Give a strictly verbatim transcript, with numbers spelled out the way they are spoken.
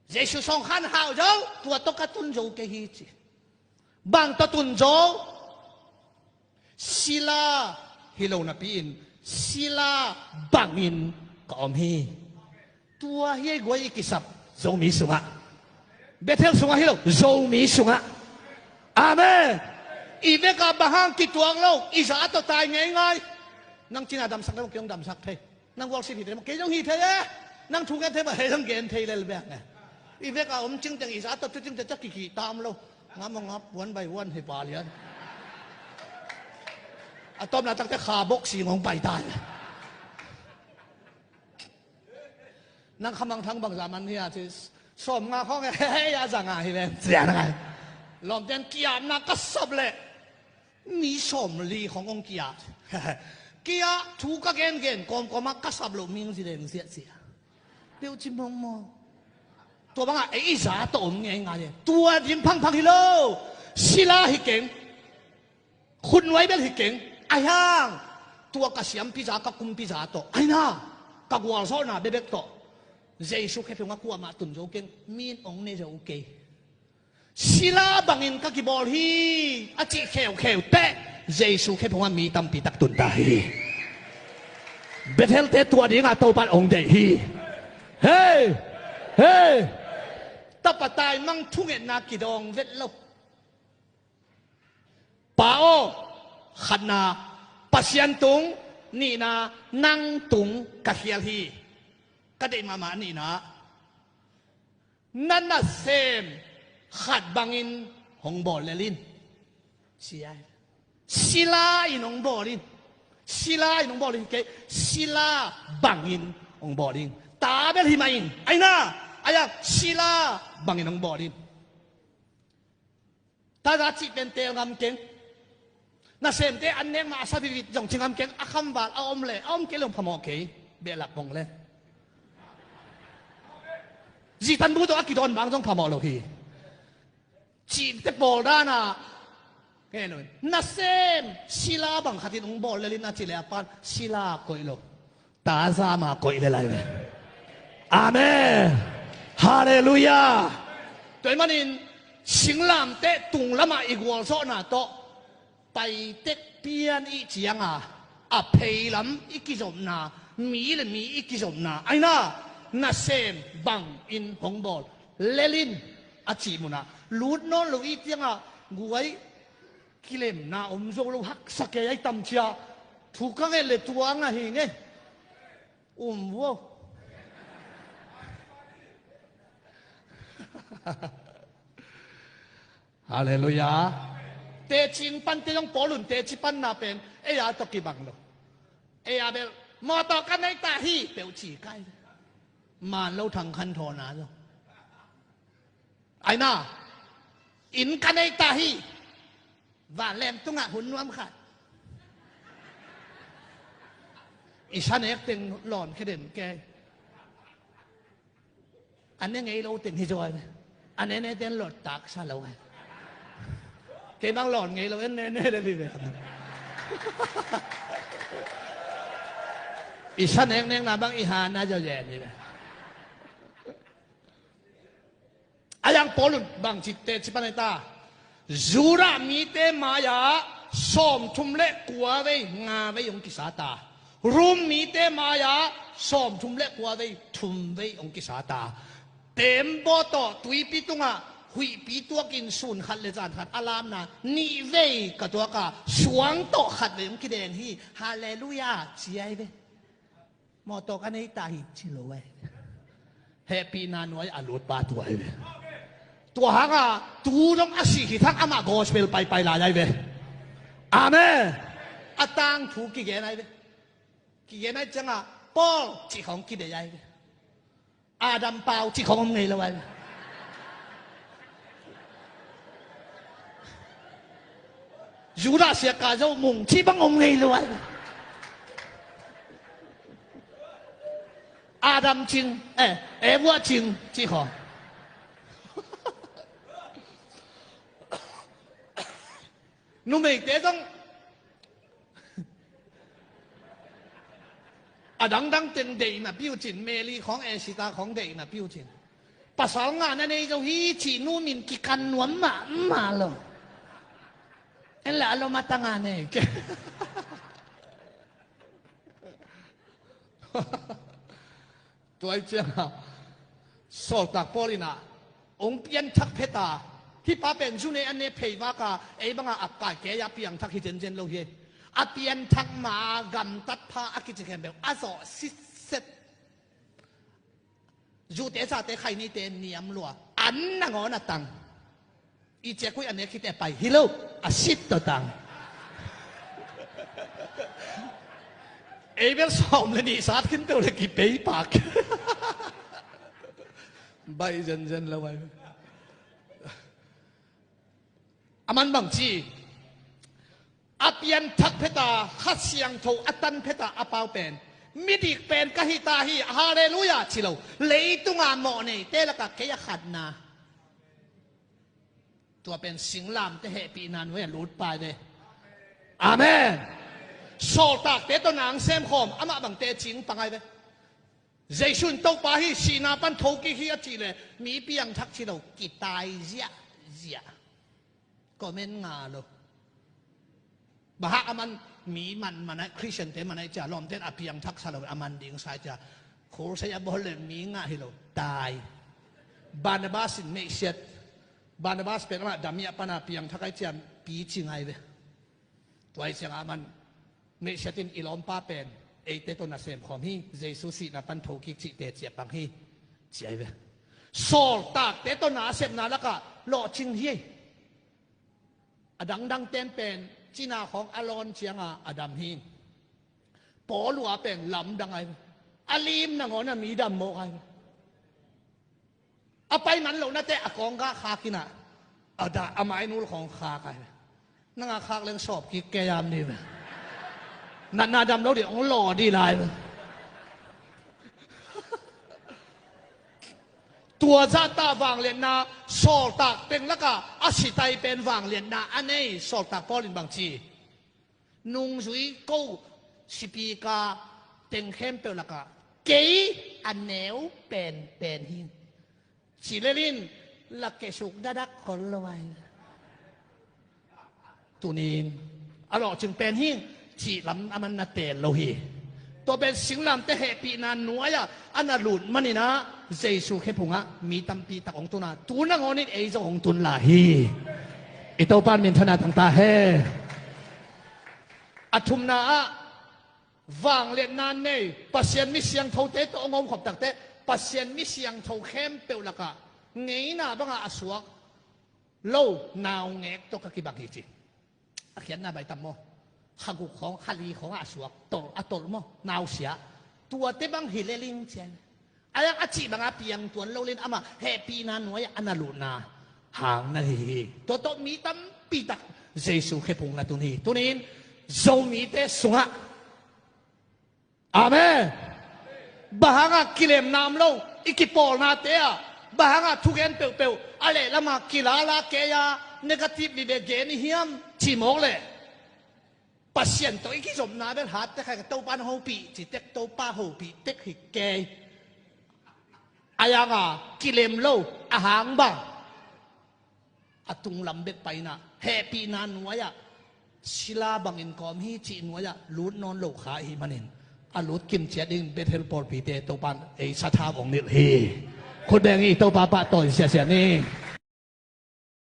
Jesu sawngkhan hau zo, tua tawh ka tun zo kei hi ci. Bang tawh tun zo? Sila hi lo napi-in sila bangin ka om hi. Tua hi ei guai i kisap Zomi sungah. Bethel sungah hi lo, Zomi sungah. Amen. I vekah bang hang kituak lo, i zah tawh tai ngeingai. Nang cina damsak lo, kei hong damsak thei. Nang worship hi thei maw, kei zong hi thei e. Nang thu gen thei maw, kei zong gen thei lel bek e. I vekah om cingteng i zah tawh tu cingteng ciah kikih tam lo. Ngam maw ngap, one by one hi pa lian. A tawpna takte kha bok si ngong pai ta e. Nang khamang thang bang zaman hi a ci, sawm nga khawng e, hei a za nga hi ven cia na ngai. Lawmten kiamna ka sap leh mi sawm li khawng hong kia. Kia thu ka gengen kawmkawmah ka sap loh mi hong zi deng ziahziah. Peuh ci mawngmawng. Tua bangah ei i za tawh om ngeingai e. Tua dim phangphang hi lo. Sila hi keng. Khutnuai bel hi keng. Ahi hang tua ka siampi za, ka kumpi za tawh, aina ka gualzawhna bekbek tawh Jesu khephungah kuamah tun zo keng. Mi in hong ne zo kei. Sila bangin ka kibawl hi a cih kheukheu teh Jesu khephungah mi tampi tak tun ta hi. Bethel-te tua dingah Topa in hong deih hi. Hei! Hei! Tapa taimang thungetna kidawng vet lo. Pa aw, khatna, Pasian tung, nihna, nang tung ka khial hi. Ka deih mahmah nihna, na nasem khat bangin hong bawl lel in. Sia, sila in hong bawl in. Sila in hong bawl in kei, sila bangin hong bawl in. Ta bel hi mah in, aina, aia, sila bangin hong bawl in. Taza cih pen teel ngam keng. Nasemte an nek mah a sa vivit zong ci ngam keng. A khamval a om le a om kei le hong phamawh kei. Behlap hong le. Zitan bu tawh a kidawn bang zong phamawh lo hi. Cihte pawl dana ngen uh in, nasem sila bang khatin hong bawl lel in a ci le a pan sila koih lo. Taza mah koih le lai ve. Amen. Halleluiah. Tua ahih manin singlamteh tunglamah i gualzawhna tawh paitek pian i cianga a pheilam i kizopna, mi le mi i kizopna, aina nasem bangin hong bawl lel in a cih munah lut nawn lo i cianga guai kilemna om zo lo, haksa kei ai tam cia. Thu ka nget le tua ngah hi ngei. Um vuau. Halleluiah. Teci pante zong Paul un teci panna pen ei a tawh kibang lo. Ei a bel mawtaw ka nei ta hi peuh ci kai. Man lo thang khan thawna zong. Aina, inn ka nei ta hi. Vanleng tungah hun nuam khat. I sa nek teng lawn khia den kei. A ne ngei lo teng hi zaw. A ne ne ten lawt tak sa lo. Kei bang lawn ngei lo en ne ne le bi ve. I sa nek nek na bang i ha na zaw zen hi ve. A yang Paul un bangci teci pan ai ta. Judah mite mai-ah sawmthum le kua vei nga vei hong kisa ta. Rom mite mai-ah sawmthum le kua vei thum vei hong kisa ta. Teembaw tawh tuipi tungah huihpi tuakin sun khat le zan khat a lamna nih vei ka tuaka suang tawh khat vei hong kideng hi. Halleluiah ci ai ve. Mawtaw ka nei ta hi ci lo ai ve. Hehpihna nuai a lutpa tua ai ve. Tua hanga tu dong a sih hi thang amah gospel paipai lai ai ve. Amen. A tangthu kigen ai ve. Kigen ai cianga Paul cih khawng kidei ai ve. Adam pau cih khawng om ngei lo ai. Judah siaka zo mung cih bang om ngei lo ai. Adam cing, eh, Eva cing cih khawng. Numeite zong a dangdang teng deihna piucin, Meli khawng, Esita khawng deihna piucin. Pasal ngah na nei zo hi cih nu min kikan nuam mahmah lo. En la a lom a tang a nei. Tua i ciangah Sawltak Paul in ah hong pianthak phet a, hih pa pen zu nei an ne pheivak a, ei bangah ap kai kei a piangthak hi zenzen lo hi. A pianthak ma gamtat pha a kici khempeuh a zawh sitset. Zute zate khainite niam lua, an nangawn a tang. I ciakui a nek khite pai hi lo, a sit tawh tang. Ei bel sawm le nih sat khin peuh le kipei pak. Baih zenzen lo ai. A man bang ci, a pianthak phet a, Kha Siangtho a tan phet a, a pau pen, midik pen ka hi ta hi, halleluiah ci lo, leitunga mawh neite lakah kei a khatna. Tua pen singlamte hehpihna nuai a lut pai ve. Amen. Sawltakte tawh nang semkhawm, amah bangte cing pangai ve. Jesu in Topa hi, sihna pan thokik hi a cih leh mi piangthak ci lo, kitai ziahziah. Comment ngah lo. Bang hang a man mi man, man ai, Christian te man ai cia, lawmten a piangthak sa lo, a man ding sa ai cia. Khulsai a bawl le mi ngah hi lo, tai. Barnabas in meihsiat. Barnabas pen amah damiah pana piangthak ai cia, pi ci ngai ve. Tua ai ciang a man meihsiat in i lawmpa pen eite tawh na semkhawm hi, Jesu sihna pan thokik cihte ciah pang hi, ci ai ve. Sawltakte tawh na a sepna lakah lawhcing hi. A dangdang ten pen cina khawng a lawn cianga a dam hi. Paul uh a pen lamdang ai ve. A lim nangawn a mi dam mawk ai ve. A pai man lohnate a kawng gah khak in ah, a dah a mainul khawng khak ai ve. Nang a khak leng sawp kik kei am ni ve. Natna dam lo dih hong law dih lai ve. Tua zahta vangliatna, sawltak teng lakah a sitai pen vangliatna a nei. Sawltak Paul in bang ci? Nungzui ko sipika teng khempeuh lakah kei a neu penpen hi. Cilel in la kesuk dadak khol lo ai. Tunin a lawhcing pen hi, cih lam a man na tel lo hi. Tua pen singlamte hehpihna nuai-ah a na lut maninah Jesu khephungah mi tampi tak hong tuna, tu nangawnin ei zong hong tun lai hi. I Topa in minthanna tangta he. A thumna ah vangliatna nei Pasian mi siangthote tawh hong omkhop takte, Pasian mi siangtho khempeuh lakah ngeina bangah a suak lo naungek tawh ka kibang hi ci. A khiatna bai tam maw? Khaguk khawng, khali khawngah a suak tolh, a tolh maw? Nausia. Tuate bang hi leling cian. A yak a cih banga piang tuan lo lin amah hehpihna nuai-ah a na lutna hang na hi hi. Tua tawh mi tampi tak Jesu khephung na tun hi. Tunin Zomite sungah Amen. Bang hangah kilemna om lo, i kipawlnate ah bang hangah thugen peuhpeuh a lehlamah kilala kei a negative vive gen i hiam cih mawk leh, Pasian tawh i kizopna bel hat tek hai, Topa na hopih ci tek, Topa hopih tek hi kei. A yanga kilem lo, a hang bang a tunglam bek paina hehpihna nuai-ah sila bangin kawm hi cih nuai-ah lut nawn lo kha i hih manin, a lut kimciat ding Bethel pawlpite Topan ei sathau hong nilh hi. Khut beng hi, Topa pahtawi siasia ni.